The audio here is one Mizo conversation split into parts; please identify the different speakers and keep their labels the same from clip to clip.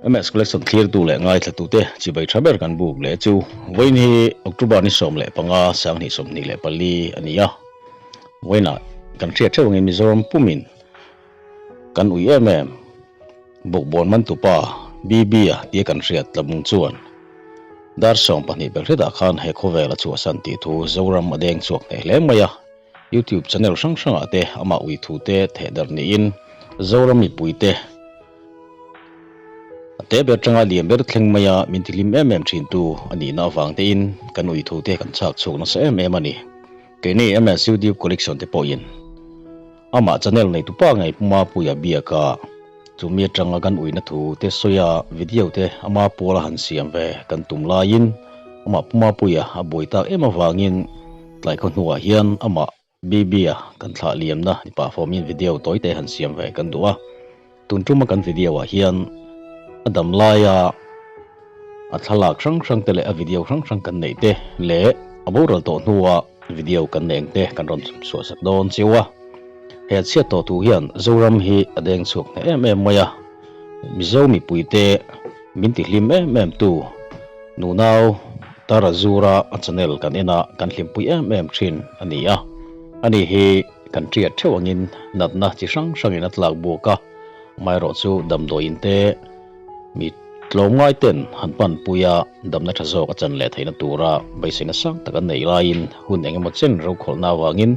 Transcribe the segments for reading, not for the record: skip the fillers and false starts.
Speaker 1: MS Collection thlirtu leh ngaithlatute chibai tha ber kan buk leh chu vawiin hi October ni 15 2024 a ni a. Vawiinah kan hriat theuh angin Mizoram pumin kan ui em em Bukbawn mantupa BB-a tia kan hriat tlabung chuan dar 12 bel hretah khan he khawvel a chhuahsan tih thu Zoram a deng chhuak hneh hle mai a. YouTube channel hrang hrangah te amah ui thu te theh darh niin Zoram mipui te a te ber tanga lian ber thleng maia min tihlim em em thin tu a nihna avang tein kan ui thu te kan chhak chhuak nasa em em a ni. Keini MS YouTube Collection te pawhin amah channel neitupa ngei Pu Mapuia biaka chumi atanga kan uina thu te sawia video te ama puala han siam ve kan tum laiin amah Pu Mapuia a buai tak em avangin Tlai khaw hnuah hian amah BB-a kan thlah liamna ni pah fawmin video tawi te han siam ve kan duh a. Tun tuma kan video ah hian a dam laia a thlalak hrang hrang te leh a video hrang hrang kan neih te leh a boral tawh hnua video kan nei ang te kan rawn chhuah sak dawn chiu a. He a chhiat tawh thu hian Zoram hi a deng chhuak hneh em em mai a. Mizo mipui te min tihlim em em tu Nunau Tara Zura a channel kan en a, kan hlimpui em em thin a ni a. Ani hi kan tiat theuh angin natna chi hrang hrangin a tlak buk a, amaherawh chu damdawiin te mi tlawmngai ten han panpui a, damna tha zawk a chan leh theihna tura beiseina sang tak an neih laiin hun eng emaw chen rokhawlhna avangin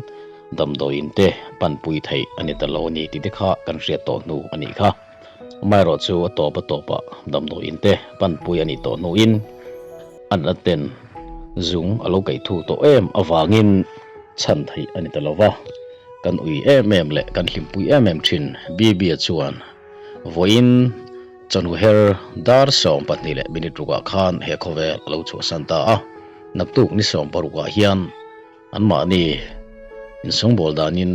Speaker 1: damdawiin te panpui theih a ni ta lo a ni tih te kha kan hriat tawh hnu a nih kha. Amaherawh chu a tawp a tawpah damdawiin te panpui a nih tawh hnuin a natna ten zung a lo kaih thu tawh em avangin chhan theih a ni ta lo va. Kan ui em em leh kan hlimpui em em thin Bibia chuan vawiin chawhnu her dar 12 leh minute rukah khan he khawvel a lo chhuahsan ta a, naktuk ni 16 ah hian Anmahni insawngbawl danin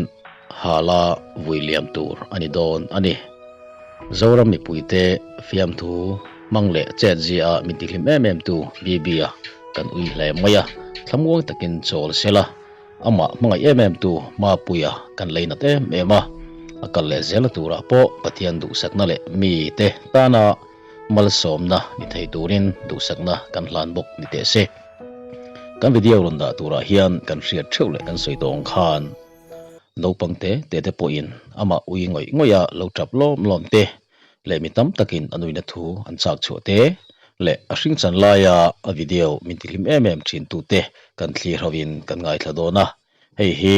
Speaker 1: hala vui liam tur a ni dawn a ni. Zoram mipuite fiamthu hmang leh chet zia min tihlim em em tu BB-a kan ui hle mai a, thlamuang takin chawl sela, amah hmangaih em em tu Mapuia kan leinat em em a, a kal leh zela turah pawh Pathian duhsakna leh mite tana malsawmna ni thei turin duhsakna kan hlan bawk ni teh se. Kan video rawn dah turah hian kan hriat theuh leh kan sawi tawh ang khan naupang te te te pawhin amah ui ngawih ngawih a lo tap lawm lawm te leh mi tam takin a nuina thu an chak chhuah te leh a hring chan laia a video min tihlim em em thin tu te kan thlir hovin kan ngaithla dawn a, hei hi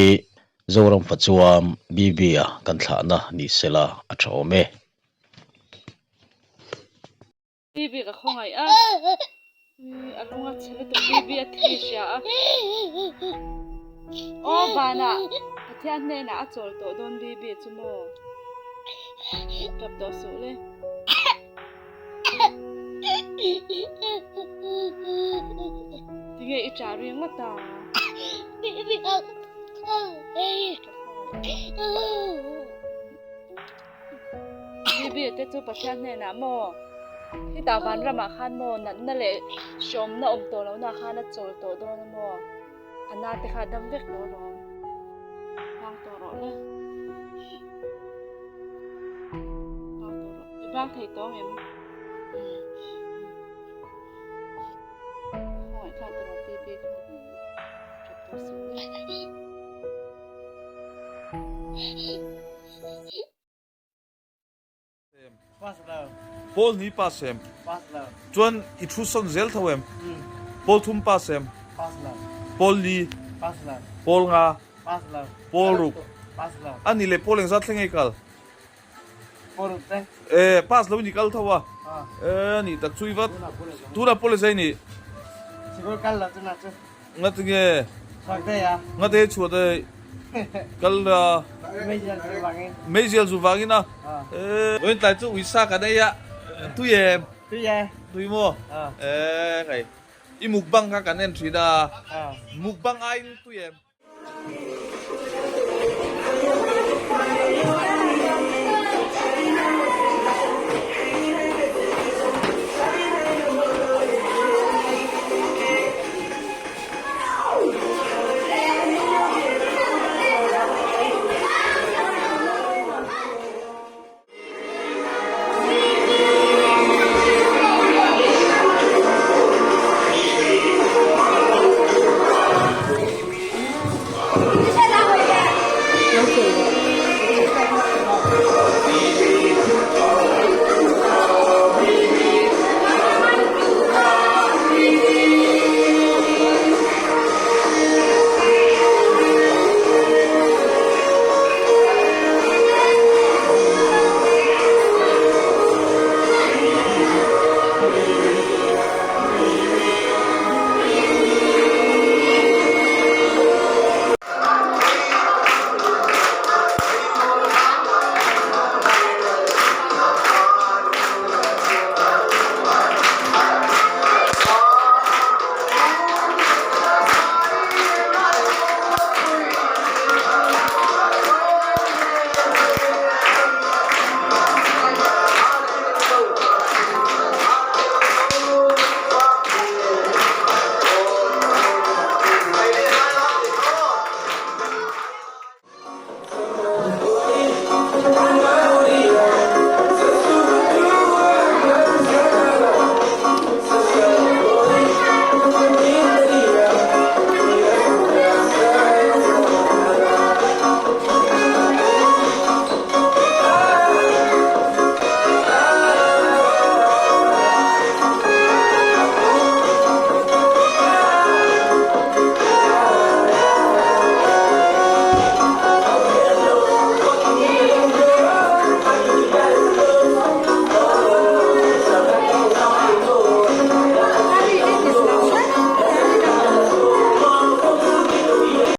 Speaker 1: Zoram Fachuam BB-a kan thlahna ni sela a tha awm e.
Speaker 2: Bibi ka khawngaih a, a lung a chhe lutuk Bibi a thi hria a, aw vanah Pathian hnenah a chawl tawh dawn Bibi chu maw tap tawh suh le. Tinge i ṭah ri ngawt a?
Speaker 3: Bibi ka khawngaih.
Speaker 2: Bibi te chu Pathian hnenah maw hetah vanramah khan maw natna leh hreawmna awm tawh lohna khan a chawl tawh dawn a maw a na te kha a dam vek tawh alawm bang tawh rawh le bang tawh rawh i bang thei tawh ang em khawngaih thlak tawh rawh Bibi kha tap tawh suh le.
Speaker 4: Pawl hnih pass em? Chuan i thu sawn zel tho em? Pawl thum pass em? Pawl li? Pawl nga? Pawl ruk? A ni leh pawl engzat thleng ei kal? E pass lo in i kal tho a. E ni tak chu i vat. Tunah pawl ezai ni? Ngati nge? Ngati hei chhuat hei kal a meizial zu vangin a vawiin tlai chu uisa kan ei a tui em tui maw e hei i mukbang kha kan en thin a mukbang aiin tui em.